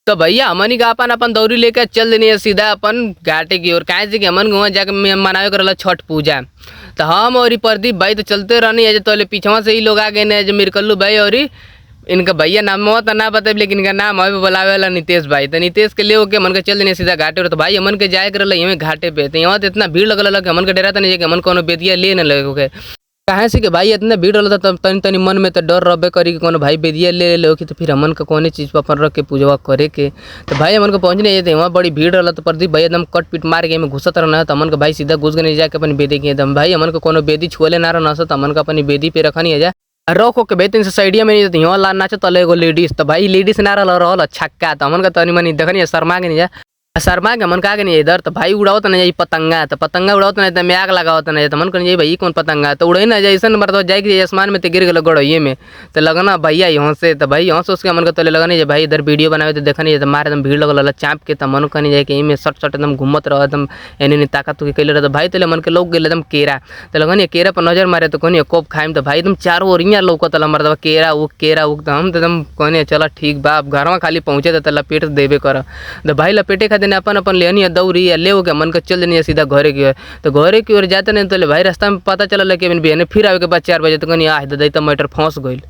तो भैया हमनी का अपन अपन दौरी लेकर चल देनी है सीधा अपन घाटे की ओर। काहे से कि हमन के वहाँ जाके मनावे के रहला छठ पूजा। तो हम और ई प्रदीप भाई तो चलते रहनी है, तो पीछवा से ही लोग आ गए जो मिरकल्लू भाई और ई इनका भैया नाम तो ना बताए, लेकिन इनका नाम हमें बुलावे वाला नितेश भाई। तो नितेश के ले के मन के चल देने सीधा घाटे पर। तो भाई हमन के जाए के रहला हमें घाटे पे। तो यहाँ तो इतना भीड़ लगल रहला कि हमन के डरा तो नहीं कि हमन कोनो बेदिया ले न लगे। काहे से कि भाई इतना भीड़ रहला तब तनी तनी मन में तो डर रहबे करी कि कोनो भाई बेदिया ले ले कि तो फिर हमन के कौने चीज़ पर अपन रख के पूजवा करे के। तो भाई हमन के पहुँचने जाते वहाँ बड़ी भीड़ रहला। तो प्रदीप भाई एकदम कट पीट मार के में घुसत रहना। तो हमन के भाई सीधा घुस गए जाके अपन बेदी के। एकदम भाई हमन के कोनो बेदी छुअले ना रहना, तो हमन के अपन बेदी पे रखनी है जा रख के भाई से साइडिया में नहीं जाते। यहाँ ला नाचत रहल एगो लेडीज। तो भाई लेडीज ना रहल रहल छक्का। तो हमन के तनी मनी देखनी शर्मा के नहीं जा, शर्मा के मन का नहीं इधर। तो भाई उड़ावत नहीं पतंगा। तो पतंगा उड़ावत नहीं तो में आग लगावत नहीं। तो मन कहीं भाई कौन पतंगा तो उड़े ना जाए ऐसा मरद जाए कि आसमान में तो गिर गल गड़ोइये में। तो लगना भैया यहाँ से। तो भाई यहाँ से उसके मन के तो लगन भाई इधर वीडियो बनावे तो देखनी तो मारे एकदम भीड़ लगल चाँप के। तो मन कहीं जाए कि में सट सट एकदम घूमत रह एकदम एने एने ताकत के कैले रह। भाई तो मन के लौक गेल एकदम केरा। तो लगन केरा पर नजर मारे तो कहनी कोप खाइम। तो भाई एकदम चारों ओर यहाँ लौकत मरद केरा उग केरा उग। तो हम तो एकदम कहनी चल ठीक बा, अब घर में खाली पहुँचे तो लपेट देबे कर। तो भाई लपेटे खातिर अपन अपन लेनी है दौरी या ले के मन के चल देनी है सीधा घरे की ओर। तो घरे की ओर जाते नहीं तो भाई रास्ता में पता चलल कि बिहाने फिर आवे के बाद 4 बजे। तो कहनी आह दादा तो मटर फंस गइल।